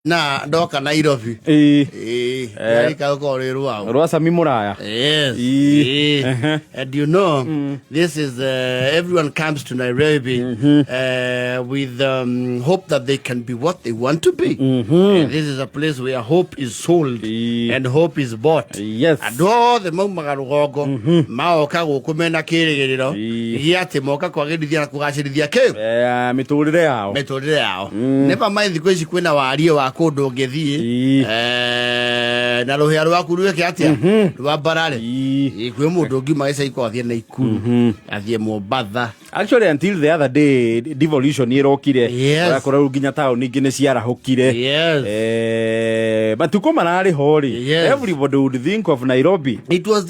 Na ndoka Nairobi. Ĩĩ. Ĩĩ, yarika gũkorwo rwĩ rwao. Rwa Sami Mũraya. Yes. Ĩĩ. Ĩĩ. And this is everyone comes to Nairobi with hope that they can be what they want to be. This is a place where hope is sold Ĩĩ. and hope is bought. Andũ othe maumaga rũgongo maoka gũkũ mena kĩrĩgĩrĩro Ĩĩ. gĩa atĩ moka kwagĩrithia na kũgacĩrithia kĩ Eh, mĩtũrĩre yao. Mĩtũrĩre yao. Never mind thikũ ici kwĩna wariĩ wa kũndũ ũngĩthiĩ Ĩĩ. Na rũhĩa rwaku rwĩke atĩa rwambarare. Ĩĩ. Ĩĩ, kwĩ mũndũ ũngiuma gĩcagi kwa athiĩ Naikuru, athiĩ Mombatha. Actually, until the other day, devolution ĩrokire. Ũrakora rĩu nginya taũni ingĩ nĩ ciarahũkire. Eh, matukũ mararĩ ho rĩ, everybody would think of Nairobi. It was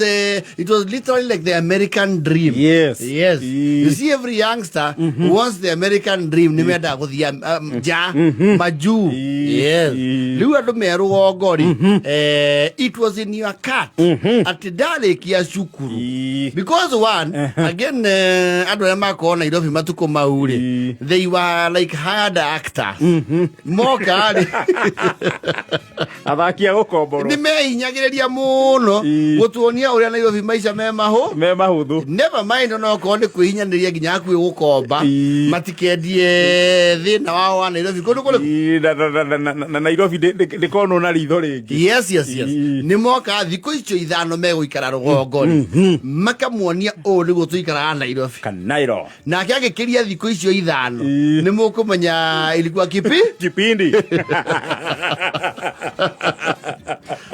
literally like the American dream. Ĩĩ. You see, every youngster wants the American dream. Nĩ mendaga gũthiĩ nja majuu. Ĩĩ. Ĩĩ. Rĩu andũ me rũgongo rĩ, it was in your cart atĩ ndarĩkia cukuru. Because one, again, andũ arĩa makorwo Nairobi matukũ mau rĩ, they were like hired actors. Moka rĩ, Athaki a gũkomborwo. Nĩ mehinyagĩrĩria mũno gũtuonia ũrĩa Nairobi maica me mahũ me mahũthũ. Never mind onokorwo nĩ kwĩhinyanĩria nginya hakuhĩ gũkomba, matikendie thĩna wao wa Nairobi kũndũ kũrĩkũ. Ĩĩ, na Nairobi ndĩkonwo na ritho rĩngĩ. Yes. Nĩ moka thikũ icio 5 megũikara rũgongo rĩ, makamuonia ũũ nĩguo tũikaraga Nairobi. Kanairo. Nake agĩkĩria thikũ icio 5, nĩ mũkũmenya ilikuwa kipi kipindi.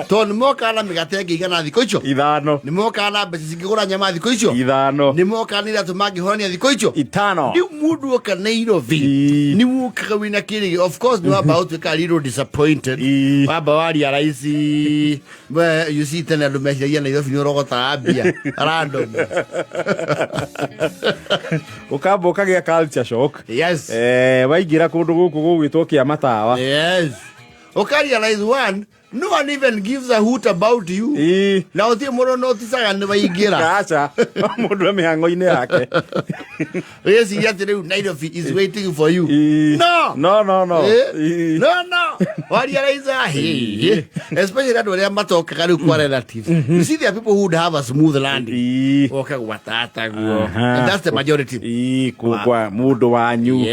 Tondũ nĩ mokaga na mĩgate ĩngĩigana thikũ icio 5. Nĩ mokaga na mbeca cingĩgũra nyama thikũ icio 5. Nĩ mokaga na iratũ mangĩhorania thikũ icio 5. Rĩu mũndũ oka Nairobi, nĩ wokaga wĩna kĩrĩgĩ. Of course nĩ wamba ũtuĩka a little disappointed. Wamba waria raici we, you see, tene andũ meciragia Nairobi nĩ ũrogotaga mbia random. Ũkamba ũkagĩa culture shock. Eh, waingĩra kũndũ gũkũ gũgwĩtwo kĩa matawa. Yes, ũkarealize one, no one even gives a hoot about you. Na ũtirĩ mũndũ noticaga nĩ waingĩra. Aca, mũndũ e mĩhang'o-inĩ yake. Wĩciria atĩ rĩu Nairobi is waiting for you. No. No. Eh? Ĩĩ. No, warealize, hey, especially andũ arĩa matokaga rĩu kwa relatives. You see, there are people who would have a smooth landing. Oka gwa tata guo. And that's the majority. Ĩĩ, kwa mũndũ wanyu.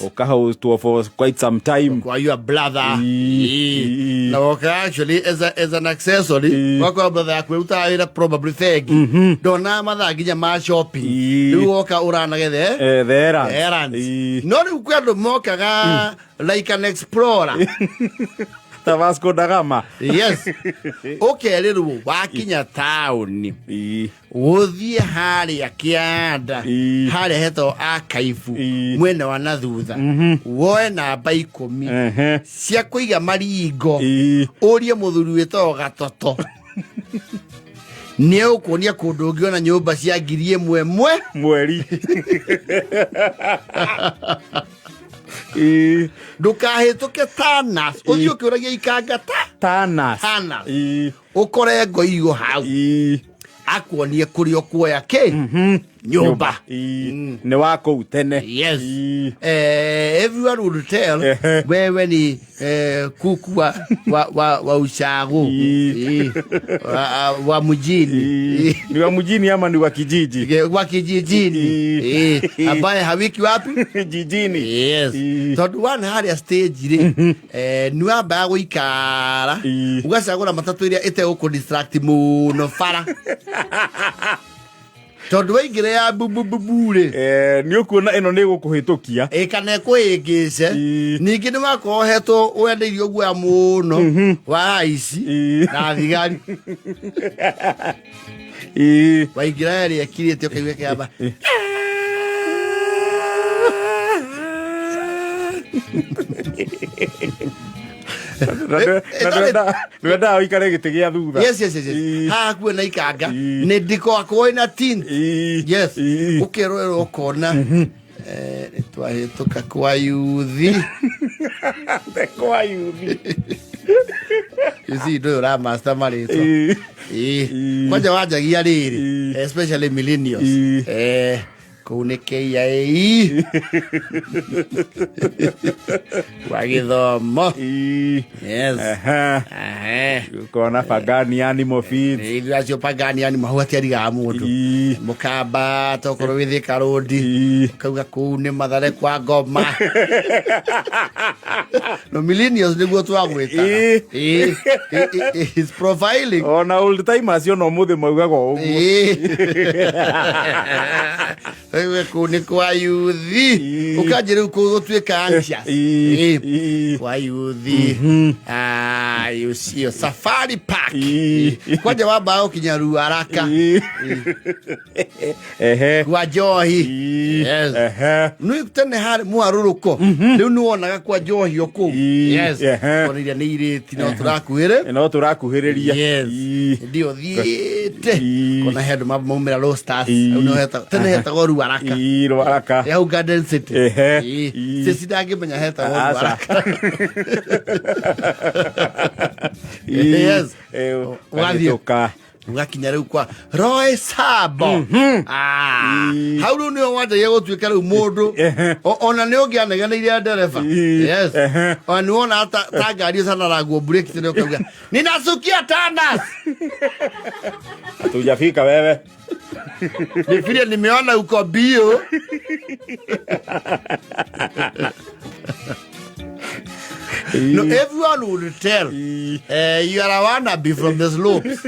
Ũkahostwo for quite some time. Kwa your brother. Ĩĩ. Ĩĩ. Na woka actually as an accessory. Wakwa brother yaku ĩrutaga wĩra probably bengi, ndona mathaa nginya ma shopping. Rĩu woka ũranagethe Eh, the errands. Errands. Ĩĩ. No rĩu kwĩ andũ mokaga like an explorer. Ta Vasco da Gama. Yes, ũkerĩrwo wakinya taũni, ũthiĩ harĩa kĩanda, harĩa hetagwo akaibu, mwena wa na thutha, woe namba 10 cia kũiga maringo, ũrie mũthuri wĩtagwo Gatoto, nĩ egũkuonia kũndũ ũngĩona nyũmba cia 1000 mwe mweri. Ĩĩ. Ndũkahĩtũke Tanas ũthiĩ ũkĩũragia ikanga ta Tanas. Tanas. Ĩĩ. Ũkore ngoigo hau, akuonie kũrĩa ũkuoya kĩ nyũmba. Ĩĩ. Nĩ wa kũu tene. Yes. Ĩĩ. Everyone would tell wewe ni kuku wa ushago. Wa mjini. Ĩĩ. Ni wa mjini ama ni wa kijiji? Wa kijijini. Ambaye hawiki wapi? Jijini. Yes. Tondũ one harĩa stage rĩ, nĩ wambaga gũikara, ũgacagũra matatũ ĩrĩa ĩtegũkũ distract mũno bara, tondũ waingĩra ya bubububu rĩ, Eh, nĩ ũkuona ĩno nĩ ĩgũkũhĩtũkia. Ĩ, kana ĩkũhĩngĩce. Ningĩ nĩ wakorwo hetwo wendeirio guoya mũno wa aici na thigari. Waingĩra ĩrĩa ĩkirĩte ũkaigua kĩamba. Na ndwendaga ũikare gĩtĩ gĩa thutha. Yes. Haha hakuhĩ na ikanga nĩ ndikoakorwo ĩna tint. Yes. Ũkerorera ũkona, nĩ twahĩtũka kwa yuthi. Kwa yuthi. You see, ndũyũ ũramaster marĩtwa. Ĩĩ. Kwanja wanjagia rĩrĩ, especially millennials. Kũu nĩ KIA kwa gĩthomo. Yes. Ehe. Kona Pagani Animal Feeds. Ithuĩ acio Pagani Animal hau hatiarigaga mũndũ. Mũkamba tokorwo wĩ Thika Road. Ũkauga kũu nĩ Mathare kwa ngoma. No millennials nĩguo twagwĩtaga. Ĩĩ. Ĩĩ, It's profiling. Ona old timers ona ũmũthĩ maugaga o ũguo. Rĩu kũu nĩ kwa yuthi. Ũkanjĩ rĩu kũu gũtuĩka anxious. Kwa yuthi. Ah, ũcio Safari Park. Kwanja wambaga gũkinya Ruaraka. Ehe. Kwa njohi. Yes. Nĩ tene harĩ mũharũrũko. Rĩu nĩ wonaga kwa njohi o kũu. Yes. Ona iria nĩ irĩti no tũrakuhĩrĩ. No tũrakuhĩrĩria. Yes. Ndio thiĩte. Kona he andũ maumĩra Roasters. Hau nĩho tene hetagwo Ruaraka. Ruaraka. Hau Garden City. Cici ndangĩmenya hetagwo Aca. Ruaraka. Yes. Ũgathiĩ. Ũgathiĩ. Ũgakinya rĩu kwa Roy Sabo. Ah, hau rĩu nĩho wanjagia gũtuĩka rĩu mũndũ ona nĩ ũngĩanegeneire ndereba. Yes. Ona nĩ wona ta ngari ĩcanarangwo breki tene ũkauga ninasukia tanas. Hatujafika wewe. Ni vile nimeona uko bio. No, everyone would tell. You are a wannabe from the slopes.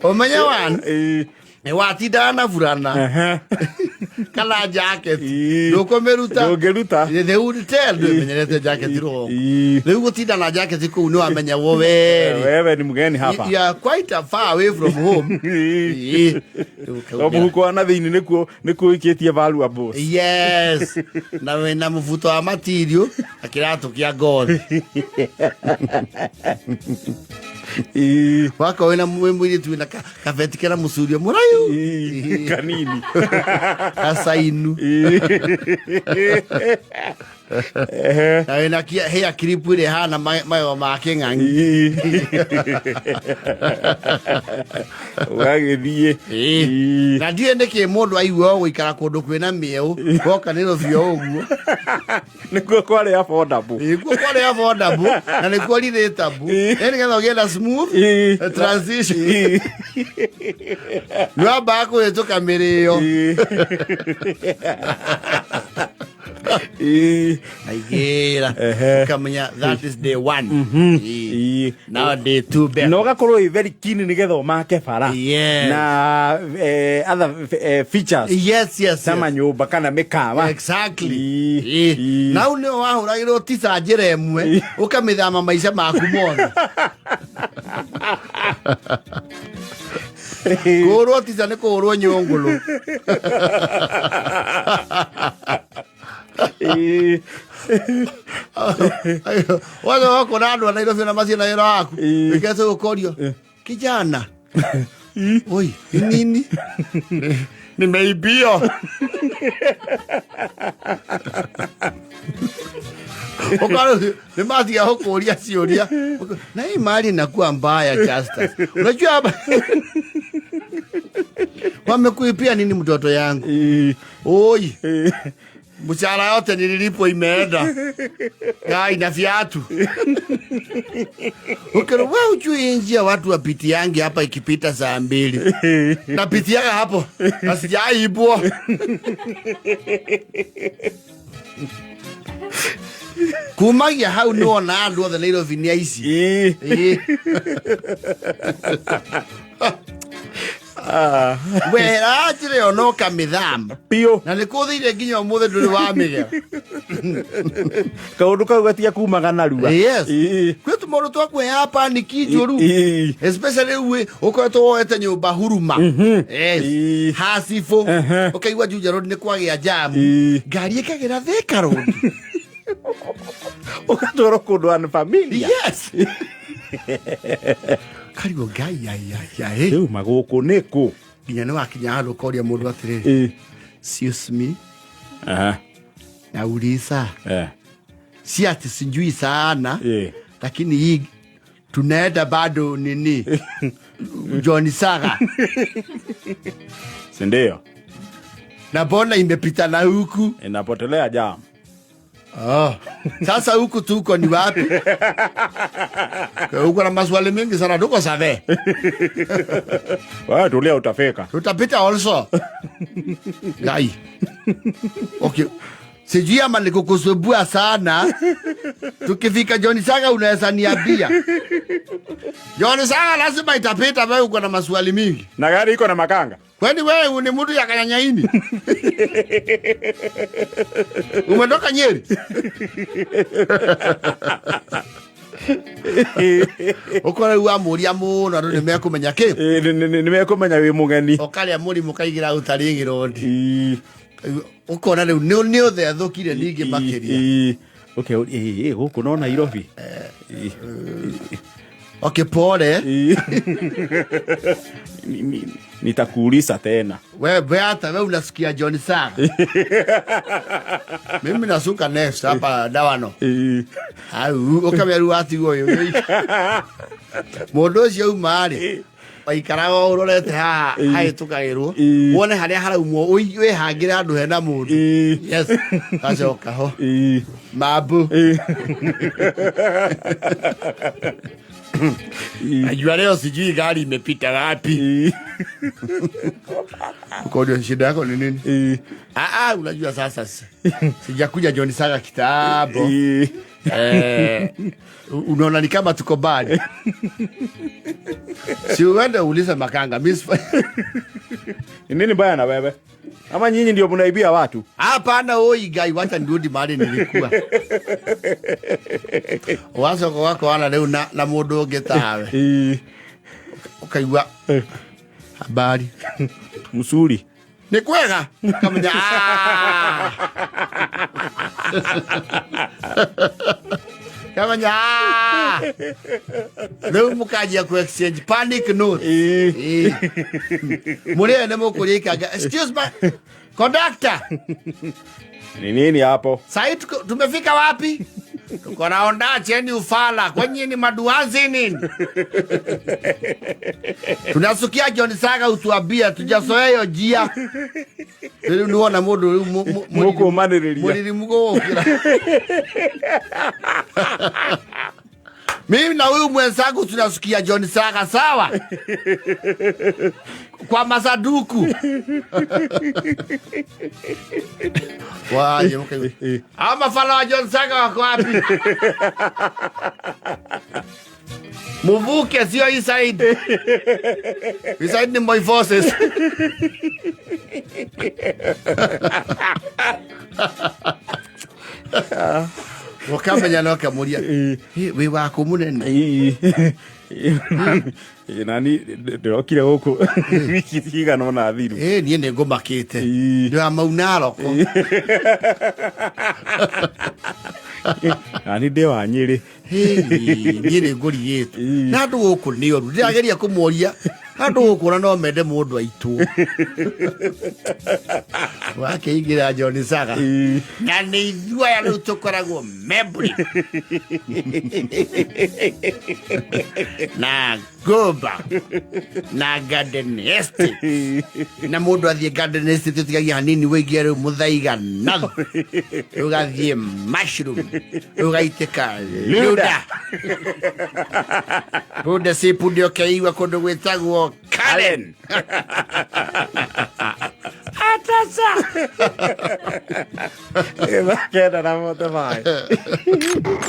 Ũmenye one, nĩ watindaga na burana kana jacket. Ndũkũmĩruta. Ndũngĩruta. They would tell ndwĩmenyerete jacket rũgongo. Rĩu gũtinda na jacket kũu nĩ wamenya wo weri. Wewe ni mgeni hapa. You are quite a far away from home. Rĩu O ũkauga, mũhuko wa na thĩinĩ nĩkuo ũikĩtie valuables. Yes. Na wĩna mũbuto wa material na kĩratũ kĩa ngothi. Wakorwo wĩna wĩ mũirĩtu wĩna kabeti kena mũcurio mũraihu. Kanini. Gacainu. Na wĩna hair clip ĩrĩa ĩhana magego ma kĩng'ang'i. Ũgagĩthiĩ. Na ndiũĩ nĩkĩ mũndũ aigua gũikara kũndũ kwĩna mĩeũ woka nĩ rũbio ũguo. Nĩkuo kwarĩ affordable. Nĩkuo kwarĩ affordable na nĩkuo relatable. Nĩgetha ũgĩe na smooth transition. Nĩ wambaga kũhĩtũka mĩrĩo. Aigĩra. Ũkamenya that is day one. Now day two better. Na ũgakorwo wĩ very keen nĩgetha ũmake bara. Yes. Na other features. Yes, yes, Ta yes. manyũmba kana mĩkawa. Exactly. Nau nĩho wahũragĩrwo tica njĩra ĩmwe ũkamĩthama maica maku mothe. Kũhũrwo tica nĩ kũhũrwo nyũngũlũ. Wothe wakona andũ a Nairobi na maciĩ na wĩra waku. Wĩkete gũkorio. Kijana. Oi, ni nini? Nimeibio. Ũkorwo nĩ matiga gũkũria ciũria. Na hii mali inakuwa mbaya Justus. Unajua hapa wamekuibia nini mtoto yangu? Oi. Mshahara yote nililipwa imeenda. Gai na viatu. Ukero wewe ujui njia watu wapitiange hapa ikipita saa 2. Napitiaga hapo. Na sijaibwa. Kumagia hau nĩ wona andũ othe Nairobi nĩ aici. Wera njĩra ĩyo no kamĩthama. Biũ. Na nĩ kũthĩire nginya ũmũthĩ ndũrĩ wamĩgera. Kaũndũ kau gatia kumaga narua. Yes. Kwĩ tũmaũndũ twa kwĩheaga paniki njũru. Especially rĩu ũkoretwo woete nyũmba huruma. Yes. Hacibũ. Ũkaigua Juja Road nĩ kwagĩa jamu. Ngari ĩkagĩra Thika Road. Ũgatwarwo kũndũ unfamiliar. Yes. Karigwo ngai ai ai ai. Rĩu magũkũ nĩ kũ? Nginya nĩ wakinya handũ ũkoria mũndũ atĩrĩrĩ. Excuse me. Nauliza. Si ati sijui sana. Lakini hii tunaenda bado nini? John Saga. Si ndio? Na mbona imepita na huku? Inapotelea jam. Oh. Sasa huku tuko ni wapi? Huko na maswali mingi sana, tuko save. Wewe tulia, utafika. Tutapita also. Gai. Okay. Sijui ama nikukusumbua sana. Tukifika John Saga unaweza niambia. John Saga lazima itapita, wewe uko na maswali mingi. Na gari iko na makanga. Kwani wewe ni mtu ya Kanyanyaini? Umetoka Nyeri? Ukora rĩu wamũria mũno andũ nĩmekũmenya kĩ? Nĩmekũmenya wĩ mũgeni. Ũkarĩa mũrimũ kaigĩra ũtarĩ gĩrondi. Ũkona rĩu nĩ ũthethũkire ningĩ makĩria. Okay, gũkũ no Nairobi. Okay, pole. Nitakuuliza tena. We hata we unasikia John Saga. Mimi nasuka next hapa dawano. Au ukamenya rĩu watigwo ũyũ. Mũndũ ũcio uma rĩ, waikaraga ũrorete haha hahĩtũkagĩrwo, wone harĩa haraumwo wĩhangĩre handũ hena mũndũ. Yes, gacoka ho. Mambu. Najua leo sijui gari imepita wapi. Uko ndio shida yako ni nini? Unajua sasa sijakuja John Saga kitambo. Unaona ni kama tuko bad. Si uende uulize makanga. Ni nini baya na wewe? Ama nyinyi ndio mnaibia watu? Hapana, oi gai, wacha nirudi mahali nilikuwa. Wacoka wako wana rĩu na mũndũ ũngĩ tawe. Ũkaigua habari. Msuri. Nĩ kwega? Kamenya. Kamenya. Rĩu mũkanjia ku exchange panic notes. Mũrĩ ene mũkũrĩa ikanga. Excuse me. Conductor. Ni nini hapo? Sasa tumefika wapi? Tuko na onda cheni ufala. Kwenye ni maduanzi nini? Tunasukia John Saga utuambia tujazoea hiyo njia. Rĩu nĩwona mũndũ rĩu Mũkũmanĩrĩria. Mũriri mũgũgũkĩra. Mimi na huyu mwenzangu tunasikia John Saga sawa? Kwa masanduku. Waje mke. Ama fala wa John Saga wako wapi? Muvuke sio hii side. Hii side ni my forces. Wakamenya no kamuria. Wi waku munene. Nani ndĩrokire gũkũ wiki cigana ũna thiru. Niĩ nĩ ngũmakĩte. Ndĩ wa Maunaroko. Nani ndĩ wa Nyĩrĩ. Niĩ nĩ ngũrigĩtwo. Na andũ gũkũ nĩ oru. Ndĩrageria kũmoria. Andũ gũkũ ona no mende mũndũ aitwo. Wakĩingĩra John Saga. Na nĩ ithuĩ aya rĩu tũkoragwo Membri. Na Goba. Na Garden Estate. Na mũndũ athiĩ Garden Estate ũtigagia hanini wĩingie rĩu Mũthaiga North. Ũgathiĩ Mushroom. Ũgaitĩka Luda. Punde si punde ũkeigua kũndũ gwĩtagwo Karen. Atasa. Kenda na mote mai.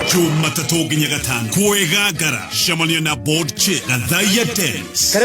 Jumatatũ nginya gatano. Kwega ngara. Cemania na board chick. Gathaiya Dance.